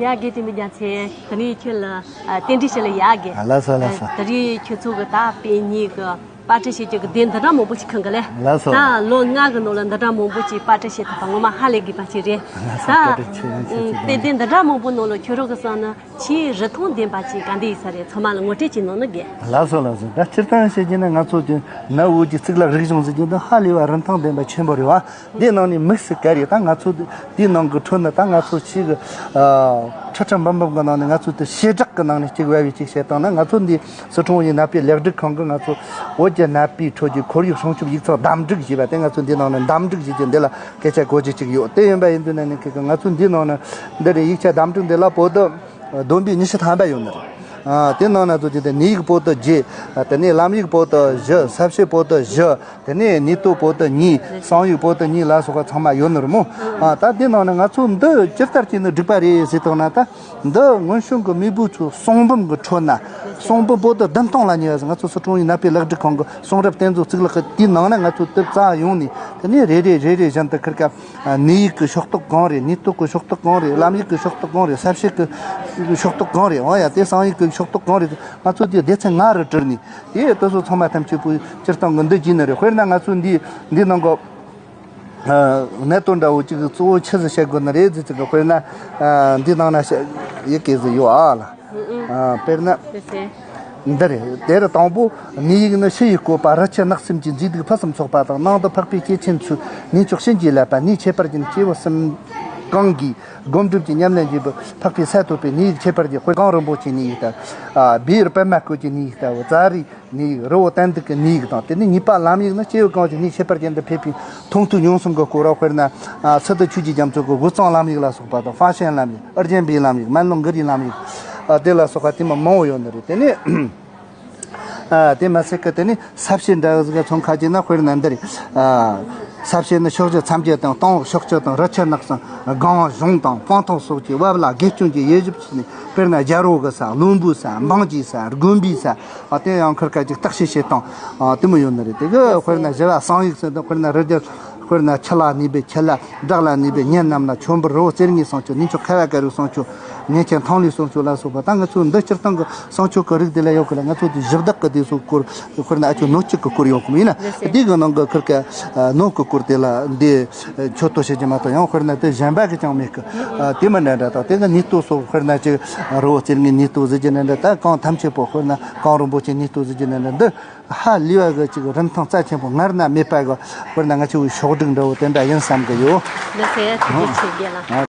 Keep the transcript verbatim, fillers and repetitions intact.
ཡ་དགེ་དེ་མི་རྒྱ་ཚེ་ད་རེས་ཁྱོད་ལ་ཨ་རྟེན་འབྲེལ་ཞུ་ལ་ཡ་དགེ། ལགས་སོ་ལགས་སོ། ད་རེས་ཁྱོད་ཚོ་གི་ད་དཔེ་རྙིང་གི་པར་སྐྲུན་བྱེད་རྒྱུ་གི་དེབ་འདི་འདྲ་མང་པོ་ཞིག་ཁང་གི་ལས། ལགས་སོ། ད་ལོ་ལྔ་གི་ནང་ལ་འདི་འདྲ་མང་པོ་ཞིག་པར་སྐྲུན་བྱེད་ཐུབ་པ་ངོ་མ་ཧ་ལས་དགོས་པ་ཞིག་རེད། ལགས་སོ། ད་བཀའ་དྲིན་ཆེ་ཡང་ཁྱེད་ཚོ་དཔེ་དེབ་འདི་འདྲ་མང་པོ་ནང་ལ་ཁྱོད་རང་གི་བསམ་ན་ཆེས་རིན་ཐང་ལྡན་པ་ཞིག་ག་འདི་ཡིན་ས་རེད། ཚང་མ་ལ་ངོ་སྤྲོད་ཅིག་གནང་ན་དགེ། ལགས་སོ་ལགས་སོ། ད་སྤྱིར་བཏང་བཤད་རྒྱུ་ན་ང་ཚོ་གི་གནའ་བོའི་གཙུག་ལག་རིག་གཞུང་ཟེར་རྒྱུ་འདི་ཧ་ལས་པ་རིན་ཐང་ལྡན་པ་ཆེན་པོ་རེད་བ། འདིའི་ནང་ནས་དམིགས་སུ་བཀར་ཡོད། ད་ང་ཚོ་འདིའི་ནང་གི་ཁྲོད་ནས་ད་ང་ཚོ་ཆེས་གི་ཁྲི་ཁྲི་འབུམ་འབུམ་གི་ནང་ནས་ང་ཚོ་དེ་བྱེ་བྲག་གི་ནང་ནས་གཅིག་བབས་པའི་གཅིག་བཤད་བཏང་ན། ང་ཚོ་འདི་སི་ཁྲོན་དབུས་གནའ་དཔེ་ལེགས་སྒྲིག་ཁང་གི་ང་ཚོ་བོད་ཀྱི་གནའ་དཔེའི་ཁྲོད་ཀྱི་ཁོར་ཡུག་སྲུང་སྐྱོབ་ཡིག་ཚགས་བདམས་སྒྲིག་ཞེས་པ་དེ་ང་ཚོ་འདིའི་ནང་ནས་འདམ་སྒྲིག་བྱེད་རྒྱུ་འདི་ལ་སྐད་ཆ་གོ་རྒྱུ་གཅིག་ཡོད། དེ་ཡིན་པ་ཡིན་དུས་ན་ནི་ཁི་ཁི་ང་ཚོ་འདིའི་ནང་ནས་འདི་རེད། ཡིག་ཆ་བདམས་སྒྲིག་འདི་ལ་པོ་ཏི་བསྡོམས་པས་ཉི་ཤུ་ཐམ་པ་ཡོད་ནི་རེད། ཨ། དེ་ནང་ན་ཚོ་ཅིག་དེ་གནས་ཡིག་པོ་ཏི་བརྒྱད། ཨ། དེ་ནས་ལམ་ཡིག་པོ་ཏི་བཞི། ས་བཤད་པོ་ཏི་བཞི། དེ་ནས་གནས་བསྟོད་པོ་ཏི་གཉིས། གསང་ཡིག་པོ་ཏི་གཉིས་ལ་སོགས་པ་ཚང་མ་ཡོད་ནི་རེད་མོ། ཨ། ད་དེ་ནང་ན་ང་ཚོ་འདི་ཇི་ལྟར་བྱས་ནས་བསྒྲིགས་པ་རེད་ཟེར་བཏང་ན། ད་འདི་སྔོན་བྱོན་གྱི་མེས་པོ་ཚོའི་གསུང་འབུམ་གྱི་ཁྲོད་ན། གསུང་འབུམ་པོ་ཏི་བདུན་སྟོང་ལ་ཉེ་བ་ཟིག་ང་ཚོ་སི་ཁྲོན་དབུས་གནའ་དཔེ་ལེགས་སྒྲིག་ཁང་གི་གསུང་རབ་གཏེར་མཛོད་གཙུག་ལག་གི་དེའི་ནང་ན་ང་ཚོ་དེབ་བཙལ་ཡོང་ནས། དེ་ནས་རེ་རེ་རེ་རེ་བཞིན་དུ་ཁིར་ཀ་ཨ། གནས་ཡིག་གི་ཤོག་ཐོག་གང་རེད། གནས་བསྟོད་ཀྱི་ཤོག་ཐོག་གང་རེད། ལམ་ཡིག་གི་ཤོག་ཐོག་གང་རེད། ས་བཤད་ཀྱི་ཤོག་ཐོག་གང་རེད། འོ་ཡ། དེ་གསང་ཡིག་གི་ཤོག་ཐོག་གང་རེད། ང་ཚོ་དེ་སྡེ་ཚན་ལྔ་རུ་དྲིལ་ནས། དེ་དེ་ཚོ་ཚང་མ་ཐམས་ཅད་པོ་སྤྱིར་བཏང་གི་འདི་བགྱིས་ནི་རེད། དཔེར་ན་ང་ཚོ་འདི་འདི་ནང་གི་ཨ། གནད་དོན་འདྲ་བོ་གཅིག་གཙོ་བོ་ཆི་ཟིག་བཤད་དགོས་ནི་རེད་ཟེར་ཅིག་གི། དཔེར་ན་ཨ། འདི་ནང་ན་བཤད་ཡི་གེ་ཟིག་ཡོད་ཨ་ལ། ཨ། དཔེར་ན། ལགས་སེ། འདི་རེད། དེར་དང་པོ་གནས་ཡིག་ནི་ཕྱི་ཡི་བཀོད་པ་རི་ཆུ་ནགས་གསུམ་གྱི་མཛེས་སྡུག་ཕུན་སུམ་ཚོགས་པ་དང་། ནང་དུ་འཕགས་པའི་སྐྱེས་ཆེན་ཚོས་གནས་མཆོག་བྱིན་གྱིས་བརླབས་པ། གནས་ཁྱད་པར་ཅན་སྐྱེ་བོ་གསུམ་གང་གིས་སྒོམ་སྒྲུབ་ཀྱི་ཉམས་ལེན་བགྱིས་པའི་འཕགས་པའི་ས་ཐོབ་པའི་གནས་ཡིག་ཁྱད་པར་ཅན། དཔེར་གངས་རིན་པོ་ཆེའི་གནས་ཡིག་ལྟ་བུ། ཨ། བེའུ་པདྨ་བཀོད་ཀྱི་གནས་ཡིག་ལྟ་བུ། ཙཱ་རིའི་གནས་ཡིག། རི་བོ་བསྟན་འདུག་གི་གནས་ཡིག་དང་། དེ་ནས་གཉིས་པ་ལམ་ཡིག་ནི་སྐྱེ་བོ་གང་ཞིག་གནས་ཁྱད་པར་ཅན་དུ་ཕེབས་པའི་མཐོང་ཐོས་མྱོང་གསུམ་གྱི་སྐོར་ར། དཔེར་ན་ཨ། སི་ཏུ་ཆོས་ཀྱི་རྒྱ་མཚོ་གི་དབུས་གཙང་ལམ་ཡིག་ལ་སོགས་པ་དང་། ཧྥ་ཤན་ལམ་ཡིག། ཨུ་རྒྱན་པའི་ལམ་ཡིག། སྨན་ལུང་གུ་རུའི་ལམ་ཡིག། ཨ། དེ་ལ་སོགས་པ་དེ་མ་མང་བོ་ཡོད་ནི་རེད། དེ་ནས་ཨ། དེ་མ་ཟད་ཀི་དེ་ནས་ས་བཤད་འདྲ་བོ་ཟིག་ག་ཚོང་ཁ་ཅིག་ན། དཔེར་ན་འདི་རེད། ཨ། ས་བཤད་ནི་ཕྱོགས་བཞི་མཚམས་བརྒྱད་དང་། སྟེང་འོག་ཕྱོགས་བཅུ་དང་། རི་ཆུ་ནགས་གསུམ་སྒང་གཞུང་དང་། སྤང་ཐང་སོགས་ཀྱི་བབ་ལ་དགེ་སྐྱོན་གྱི་དབྱེ་ཞིབ་བྱས་ནས། དཔེར་ན་རྒྱལ་པོ་གི་ས། བློན་པོའི་ས། འབངས་ཀྱི་ས། དགོན་པའི་ས། ཨ། དེ་ཡང་ཁིར་ཀ་ཅིག་བརྟག་དཔྱད་བྱེད་སྟངས་ཨ། དེ་མོ་ཡོད་ནི་རེད། དེ་གི་དཔེར་ན་བཞི་བ་གསང་ཡིག་ཟེར་དུས། དཔེར་ན་རི་རྒྱལ། དཔེར་ན་ཆུ་ལ་གནས་པའི་ཆུ་ལྷ། བྲག་ལ་གནས་པའི་གཉན་ནམ་མཁའ། མཆོད་འབུལ་རི་བོ་རྩེ་ལྔའི་གསུང་ཆོས། གནས་མཆོག་ཁ་བ་དཀར་པོའི་གསུང་ཆོས། གནས་ཆེན་ཐང་ལྷའི་གསུང་ཆོས་ལ་སོགས་པ། ད་ང་ཚོ་འདི་སྤྱིར་བཏང་གི་གསུང་ཆོས་ཀྱི་རིགས་དེ་ལ་ཡོད་གི་ལ། ང་ཚོ་དེ་གཞི་བདག་གི་དེ་ཚོ་སྐོར། དཔེར་ན་ཨ་ཆོ་ནོར་གཅིག་གི་སྐོར་ཡོང་གི་མིན་ན། ལགས་སེ། དེ་གི་ནང་གི་ཁིར་ཀ་ནོར་གི་སྐོར་དེ་ལ་འདི་མཆོད་བསྟོད་བྱེད་ཀྱི་མ་གཏོགས། ཡང་དཔེར་ན་དེ་གཞན་པ་གི་ཅང་མེད་གི། ཨ། དེ་མིན་ན་འདྲ་དང་། དེ་གི་གནས་བསྟོད་སོགས། དཔེར་ན་ཅིག་རི་བོ་རྩེ་ལྔའི་གནས་བསྟོད་ཟེར་གྱི་ན་འདྲ། ད་གངས་ཐམས་ཅད་པོ། དཔེར་ན་གངས་རིན་པོ་ཆེའི་གནས་བསྟོད་ཟེར་གྱི་ན་འདྲ། འདི་ཧ་ལས་པ་གི་ཅིག་རིན་ཐང་རྩ་ཆེན་པོ། སྔར་ན་མེད་པ་གི། དཔེར་ན་ང་ཆོའི་ཕྱོགས་སྒྲིག་འདྲ་བོ་དེ་འདྲ་ཡིན་བསམ་གི་ཡོད། ལགས་སེ། ཐུགས་རྗེ་ཆེ་རྒན་ལགས།